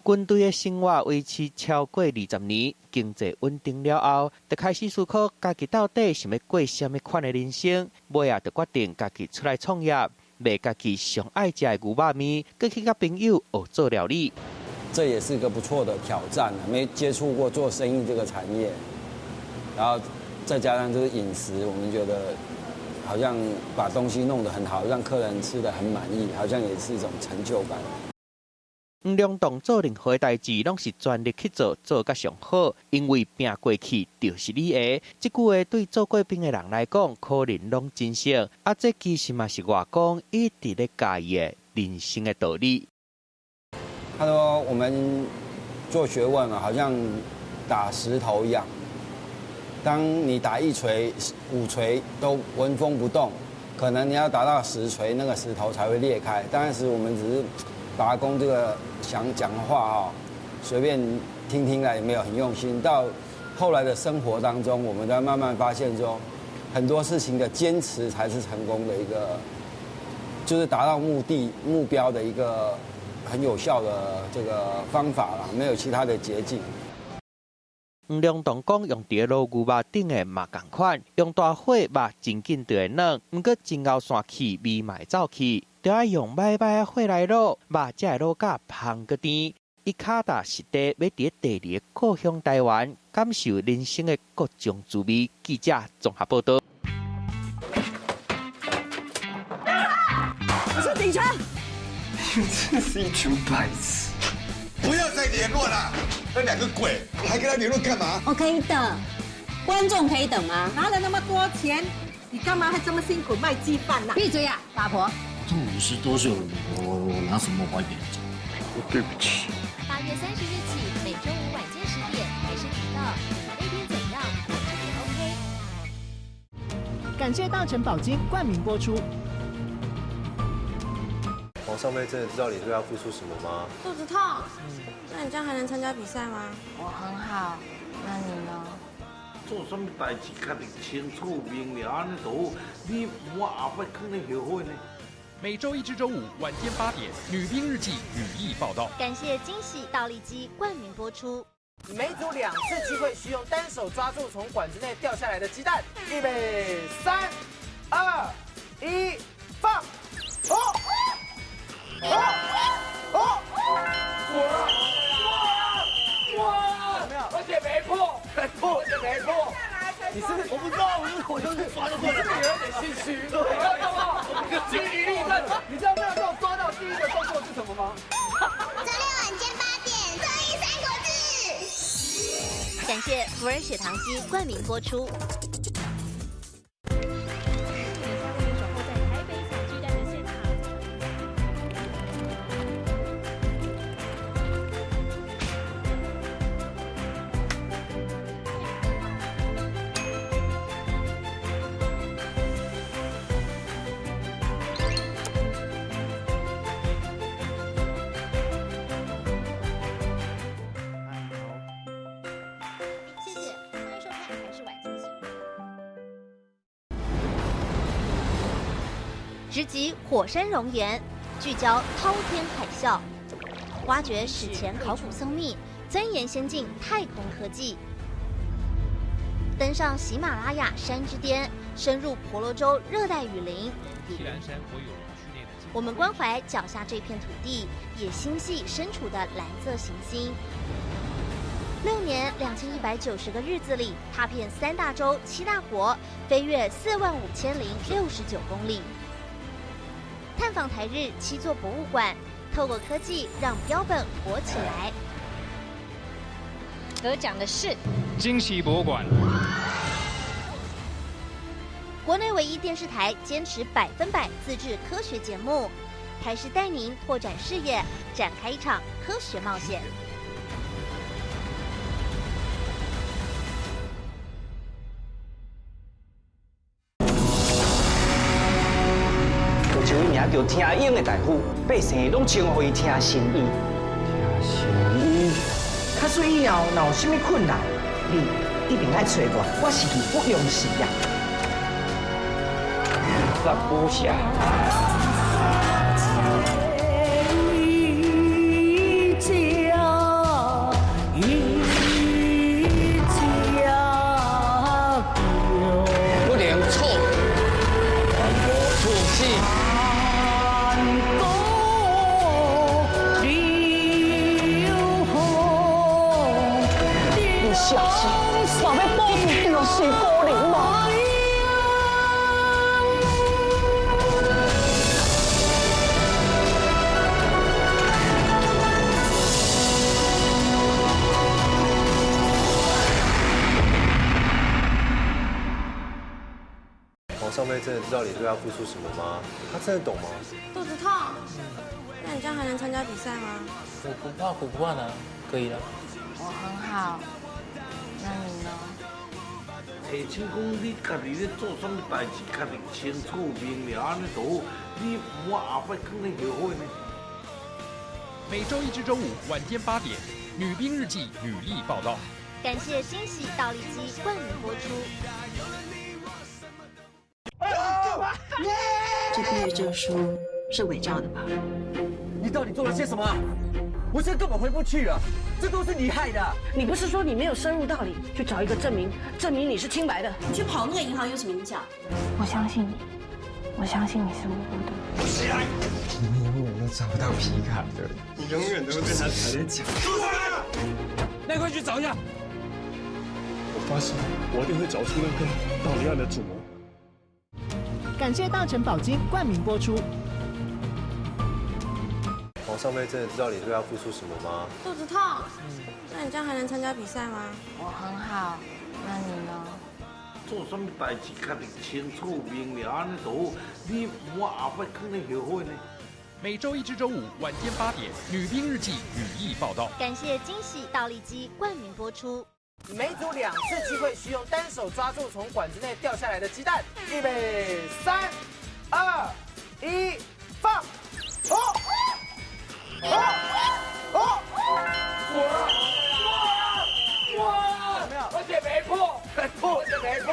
軍隊的生活維持超過20年，經濟穩定了後，就開始思考家己到底想欲過啥物款的人生。尾仔就決定家己出來創業，賣家己上愛食的牛肉麵，閣去佮朋友學做料理。這也是個不錯的挑戰，沒接觸過做生意這個產業，然後再加上就是飲食，我們覺得。好像把東西弄得很好，讓客人吃得很滿意，好像也是一種成就感。黃良棟做任何代誌，攏是全力去做，做甲上好。因為拼過去就是你的。這句話對做過兵的人來講，可能攏真熟。啊，這其實嘛是外公一直咧教伊的人生的道理。他说我們做學問啊，好像打石頭一樣，當你打一錘、五錘都紋風不動，可能你要打到10錘，那個石頭才會裂開。當時我們只是拔公這個想講話啊，隨便聽聽啦，也沒有很用心。到後來的生活當中，我們才慢慢發現說，很多事情的堅持才是成功的一個，就是達到目的目標的一個很有效的這個方法啦，沒有其他的捷徑。黃良棟講，用佇滷牛肉頂的嘛仝款，用大火肉真緊就會軟，毋過真𠢕散氣味嘛會走去，著愛用歹歹的火來滷，肉才會滷甲芳閣甜。伊跤踏實地欲佇第二个故鄉台灣，感受人生的各種滋味。記者綜合報道。我是警察。你真是一群白痴！不要再聯絡了，那兩個鬼，你還跟他聯絡幹嘛？我可以等，觀眾可以等嗎？拿了那麼多錢，你幹嘛還這麼辛苦賣雞飯呢？閉嘴啊，八婆！我都50多歲了，我拿什麼還給人家？我對不起。8月30日起，每週五晚間10點，台視頻道，你那邊怎樣，我這邊 OK。感謝大成寶金冠名播出。王少妹真的知道你對她付出什麼嗎？肚子痛，那你這樣還能參加比賽嗎？我很好，那你呢？做什麼代誌，家己清楚明了，按呢就好。你我後擺可能後悔呢。每週一至週五晚間8點，《女兵日記》女藝報道。感謝驚喜倒立機冠名播出。每組2次機會，需用單手抓住從管子內掉下來的雞蛋。預備，3、2、1，放！哦！哦哦！哇哇哇！没有，而且沒破，沒破，而且沒破。你是不是？我不知道，我就是抓就對了。你是不是有點心虛？對，幹嘛？据理力爭。你知道那時候抓到第一個動作是什麼嗎？周六晚間8點，綜藝三國志。感謝福爾血糖機冠名播出。直击火山熔岩，聚焦滔天海啸，挖掘史前考古僧秘，钻研先進太空科技，登上喜馬拉雅山之巔，深入婆羅洲熱帶雨林。我們關懷腳下這片土地，也心繫身處的藍色行星。6年2190個日子裡，踏遍3大洲7大國，飛越45069公里。探訪台日7座博物館，透過科技讓標本活起來。得獎的是驚喜博物館。國內唯一電視台堅持100%自製科學節目，台視帶您拓展視野，展開一場科學冒險。有一位名叫聽英的大夫，百姓攏稱呼伊聽神醫。聽神醫，假使以後若有啥物困難，你一定愛找我，我是義不容辭呀。十步俠。不能錯，無出息。下次我要保住就是高龄吗？王少妹真的知道你對她付出什麼嗎？她真的懂嗎？肚子痛，那你這樣還能參加比賽嗎？我不怕苦不怕難，可以的。我很好，那你呢？提醒講你家己咧做啥物代誌，家己清楚明了，按呢就好。你毋好後擺囥咧後悔呢。每週一至週五晚間8點，《女兵日記》女力報道。感謝欣喜倒立機冠名播出。這畢業證書是偽造的吧？你到底做了些什麼？我現在根本回不去了，這都是你害的。你不是說你沒有深入道理去找一個證明，證明你是清白的？你去跑那個銀行有什麼影響？我相信你，我相信你是無辜的。起來！你們永遠都找不到皮卡的，你永遠都會被他踩在腳。那快去找一下。我發誓，我一定會找出那個盜禮案的主謀。感謝大成寶金冠名播出。王少妹真的知道你對她付出什麼嗎？肚子痛。那你這樣還能參加比賽嗎？我很好，那你呢？做啥物代誌，家己清楚明了，按呢就好。你毋好後擺囥咧後悔呢。每週一至週五晚間8點，《女兵日記》女力報道。感謝驚喜倒立機冠名播出。每組2次機會，需用單手抓住從管子內掉下來的雞蛋。預備，3、2、1，放！哦！哦！哦！哇！哇！有沒有？而且沒破，沒破，而且沒破。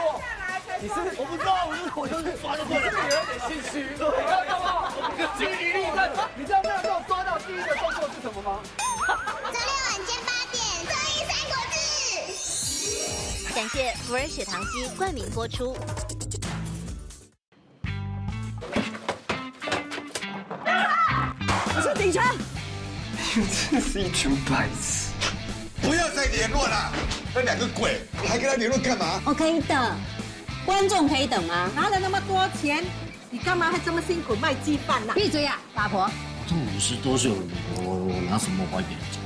你是？我不知道，我就是抓就對了。你是不是有點心虛？對，幹嘛？據理力爭。你知道那個抓到第一個動作是什麼嗎？週六晚間8點，綜藝三國志。感謝福爾血糖機冠名播出。我是警察。你們真是一群白痴！不要再聯絡了，那兩個鬼，你還跟他聯絡幹嘛？我可以等，觀眾可以等嗎？拿了那麼多錢，你幹嘛還這麼辛苦賣雞飯呢？閉嘴啊，八婆！我都50多歲了，我拿什麼還給人家？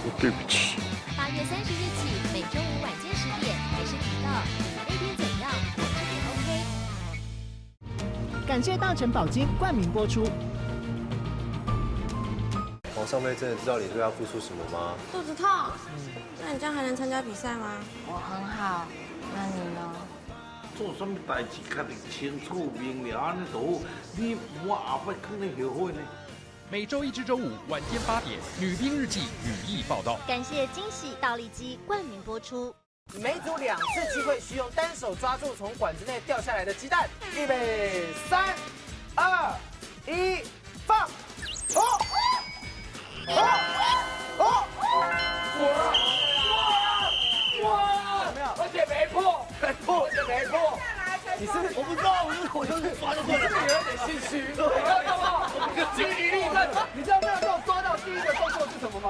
我對不起。8月30日起，每週五晚間10點，台視頻道，你那邊怎樣，我這邊 OK。感謝大成寶金冠名播出。王少妹真的知道你對她付出什麼嗎？肚子痛。那你這樣還能參加比賽嗎？我很好，那你呢？做啥物代誌，家己清楚明了，按呢就好。你毋好後擺囥咧後悔呢。每週一至週五晚間8點，《女兵日記》女力報道。感謝驚喜倒立機冠名播出。每組2次機會，需用單手抓住從管子內掉下來的雞蛋。預備，3、2、1，放！哦！哦！哦！哇！哇！有沒有？而且沒破，沒破，而且沒破。你是？我不知道，我就是抓就對了。你是不是有點心虛？對，幹嘛？據理力爭。你知道那個抓到第一個動作是什麼嗎？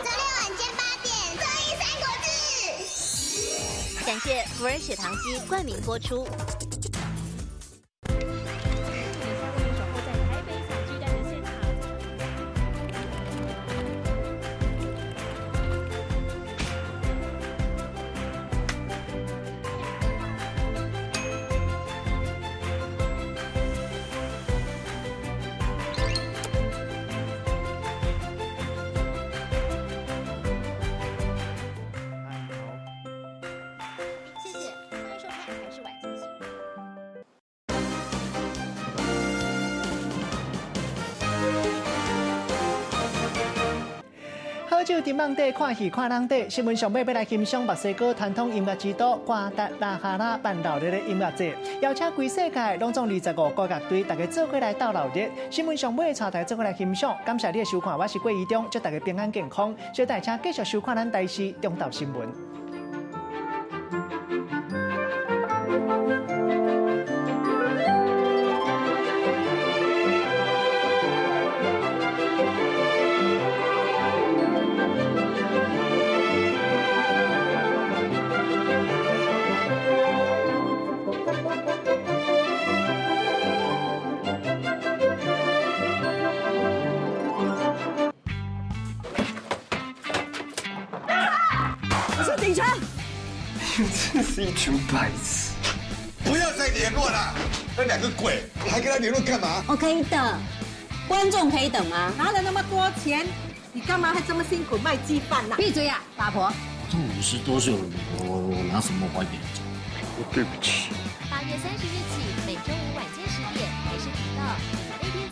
週六晚間8點，綜藝三國志。感謝福爾血糖機冠名播出。好酒沉梦底，看戏看人底。新闻上尾欲来欣赏墨西哥传统音乐之都瓜达拉哈拉办闹热的音乐节，邀请规世界拢总25个乐队，大家做伙来斗闹热。新闻上尾带大家做伙来欣赏，感谢你的收看，我是郭怡中，祝大家平安健康。小弟请继续收看咱台视中昼新闻。警察！你们真是一群白痴！不要再联络了，那两个鬼，你还跟他联络干嘛？我可以等，觀眾可以等嗎？拿了那麼多錢，你幹嘛還這麼辛苦賣雞飯呢？閉嘴啊，八婆！我都50多歲了，我拿什麼還給你？我對不起。8月30日起，每週五晚間10點，台視頻道，你那邊。